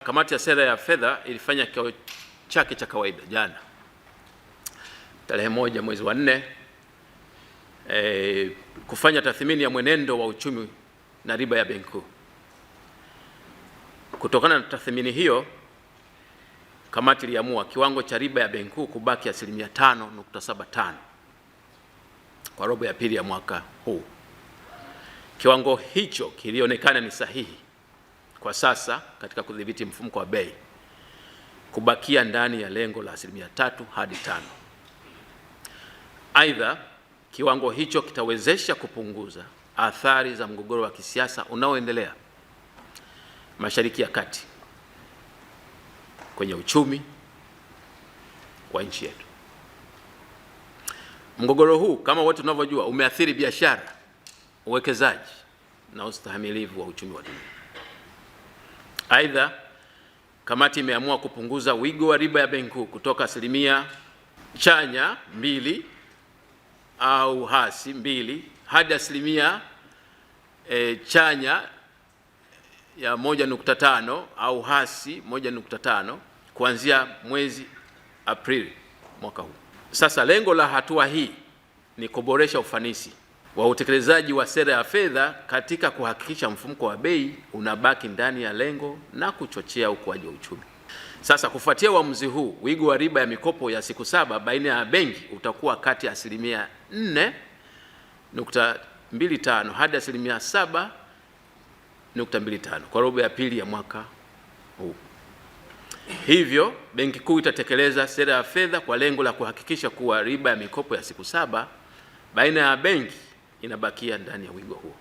Kamati ya sera ya fedha ilifanya kikao chake cha kawaida jana tarehe 1 mwezi wa 4 kufanya tathmini ya mwenendo wa uchumi na riba ya Benki Kuu. Kutokana na tathmini hiyo, kamati iliamua kiwango cha riba ya Benki Kuu kubaki asilimia 5.75 kwa robo ya pili ya mwaka huu. Kiwango hicho kilionekana ni sahihi kwa sasa katika kudhibiti mfumuko wa bei kubakia ndani ya lengo la asilimia 3 hadi 5. Aidha, kiwango hicho kitawezesha kupunguza athari za mgogoro wa kisiasa unaoendelea Mashariki ya Kati kwenye uchumi wa nchi yetu. Mgogoro huu kama wote tunavyojua umeathiri biashara, uwekezaji na ustahimilivu wa uchumi wa dunia. Aidha, kamati imeamua kupunguza wigo wa riba ya Benki Kuu kutoka asilimia chanya 2 au hasi 2 hadi asilimia chanya ya 1.5 au hasi 1.5 kuanzia mwezi Aprili mwaka huu. Sasa lengo la hatua hii ni kuboresha ufanisi wa utekelezaji wa sera ya fedha katika kuhakikisha mfumuko wa bei unabaki ndani ya lengo na kuchochea ukuaji wa uchumi. Sasa kufuatia uamuzi huu, wigo wa riba ya mikopo ya siku 7 baina ya benki utakuwa kati ya asilimia 4.25 hadi asilimia 7.25 kwa robo ya pili ya mwaka huu. Hivyo Benki Kuu itatekeleza sera ya fedha kwa lengo la kuhakikisha kuwa riba ya mikopo ya siku 7 baina ya benki inabakia ndani ya wigo huo.